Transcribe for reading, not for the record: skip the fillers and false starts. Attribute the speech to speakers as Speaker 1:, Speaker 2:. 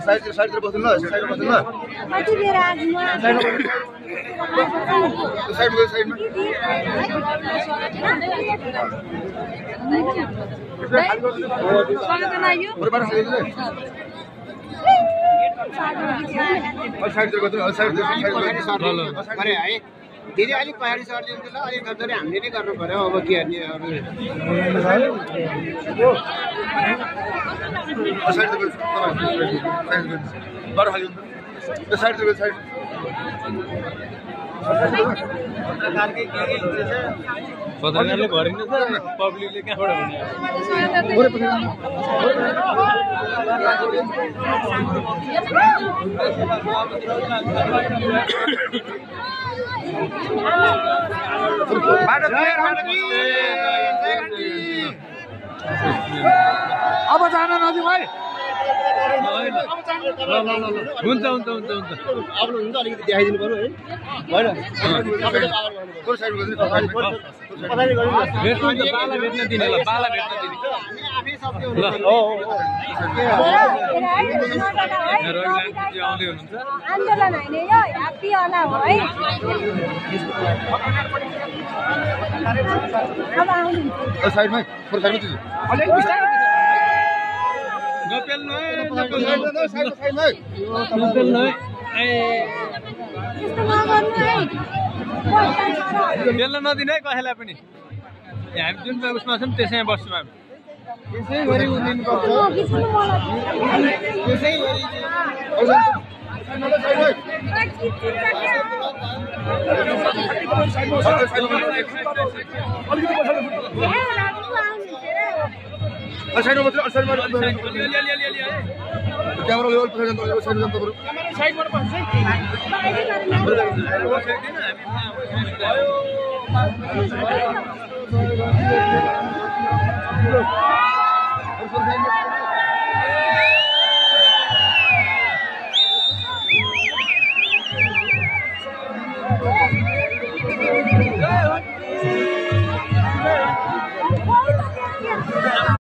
Speaker 1: side बस्नु ल side बस्नु ल
Speaker 2: कति बेर आजमा
Speaker 1: साइडमा साइडमा
Speaker 3: दिदी अलिक पहाडी सर्दिनु ल अलिक नगरी हामीले नै गर्नु पर्यो अब के गर्ने
Speaker 4: पत्रकारले भरिन्छ पब्लिकले कहाँबाट
Speaker 1: अब जान नदी भाइ
Speaker 4: हुन्छ हुन्छ हुन्छ हुन्छ
Speaker 3: अब हुन्छ अलिकति देखाइदिनु पर्यो है
Speaker 4: बाला भेट्न दिने ल बाला भेट्न दिने ल आउँदै हुनुहुन्छ
Speaker 2: आन्दोलन हैन यो ह्याप्पी होला हो है अब आउनुहुन्छ
Speaker 1: साइडमा साइडमा
Speaker 2: अलिक बिस्तारै
Speaker 4: नपेल्नु है
Speaker 2: त्यस्तो नगर्नु है
Speaker 4: बेल्न नदिने है कसैलाई पनि हामी जुन उसमा छौँ त्यसैमा बस्छौँ हामी
Speaker 3: त्यसै गरी उनिनुपर्छ त्यसै गरी
Speaker 1: साइडमा मात्र साइडमा क्यामेरा लेभल साइड जान्छ बरु
Speaker 3: साइडबाट बस्छ है